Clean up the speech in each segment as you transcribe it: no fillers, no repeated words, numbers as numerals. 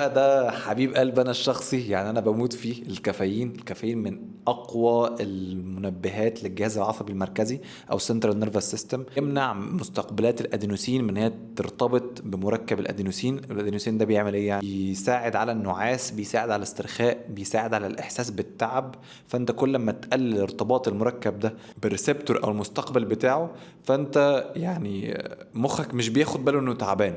ده حبيب قلب انا الشخصي، يعني انا بموت فيه الكافيين. الكافيين من اقوى المنبهات للجهاز العصبي المركزي او central nervous system، يمنع مستقبلات الادينوسين من هي ترتبط بمركب الادينوسين. الادينوسين ده بيعمل ايه؟ يعني بيساعد على النعاس، بيساعد على الاسترخاء، بيساعد على الاحساس بالتعب. فانت كل ما تقلل ارتباط المركب ده بال receptor او المستقبل بتاعه، فانت يعني مخك مش بياخد باله انه تعبان،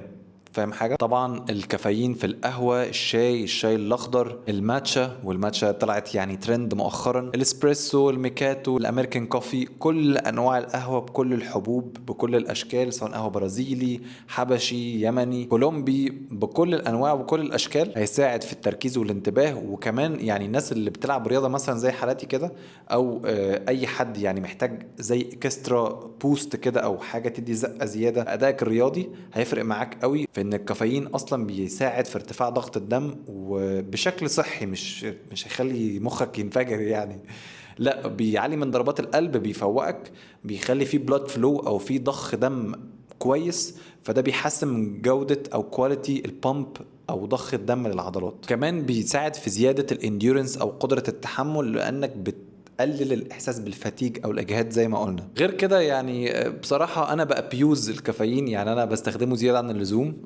فاهم حاجة؟ طبعا الكافيين في القهوة، الشاي، الشاي الاخضر، الماتشا، والماتشا طلعت يعني ترند مؤخرا، الاسبريسو، الميكاتو، ال American coffee، كل انواع القهوة بكل الحبوب بكل الاشكال، سواء قهوة برازيلي، حبشي، يمني، كولومبي، بكل الانواع وبكل الاشكال، هيساعد في التركيز والانتباه. وكمان يعني الناس اللي بتلعب رياضة مثلا زي حالاتي كده، او اي حد يعني محتاج زي extra boost كده او حاجة تدي زقه زيادة ادائك الرياضي، هيفرق معاك قوي في ان الكافيين اصلا بيساعد في ارتفاع ضغط الدم وبشكل صحي، مش هيخلي مخك ينفجر يعني، لا بيعلي من ضربات القلب، بيفوقك، بيخلي فيه blood flow او فيه ضخ دم كويس، فده بيحسن من جودة او quality ال pump او ضخ الدم للعضلات. كمان بيساعد في زيادة ال endurance او قدرة التحمل، لانك بتقلل الاحساس بال fatigue او الاجهاد زي ما قلنا. غير كده يعني بصراحة انا ب abuse الكافيين، يعني انا بستخدمه زيادة عن اللزوم،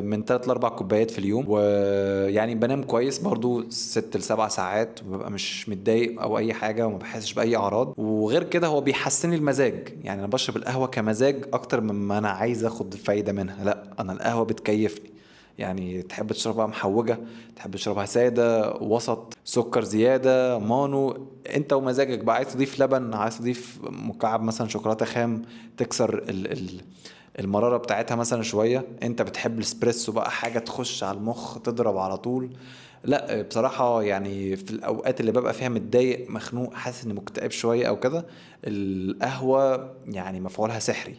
من 3 ل 4 كوبايات في اليوم، ويعني بنام كويس برضو 6 ل 7 ساعات، وببقى مش متضايق او اي حاجة، وما بحسش باي اعراض. وغير كده هو بيحسن لي المزاج، يعني انا بشرب القهوة كمزاج اكتر مما انا عايز اخد فايده منها، لا انا القهوة بتكيفني. يعني تحب تشربها محوجة، تحب تشربها سادة، وسط، سكر زيادة، مانو، انت ومزاجك بقى. عايز تضيف لبن، عايز تضيف مكعب مثلا شوكولاتة خام تكسر المرارة بتاعتها مثلا شوية. انت بتحب الاسبريسو بقى، حاجة تخش على المخ تضرب على طول. لا بصراحة يعني في الأوقات اللي ببقى فيها متضايق، مخنوق، حاسس إني مكتئب شوية أو كده، القهوة يعني مفعولها سحري.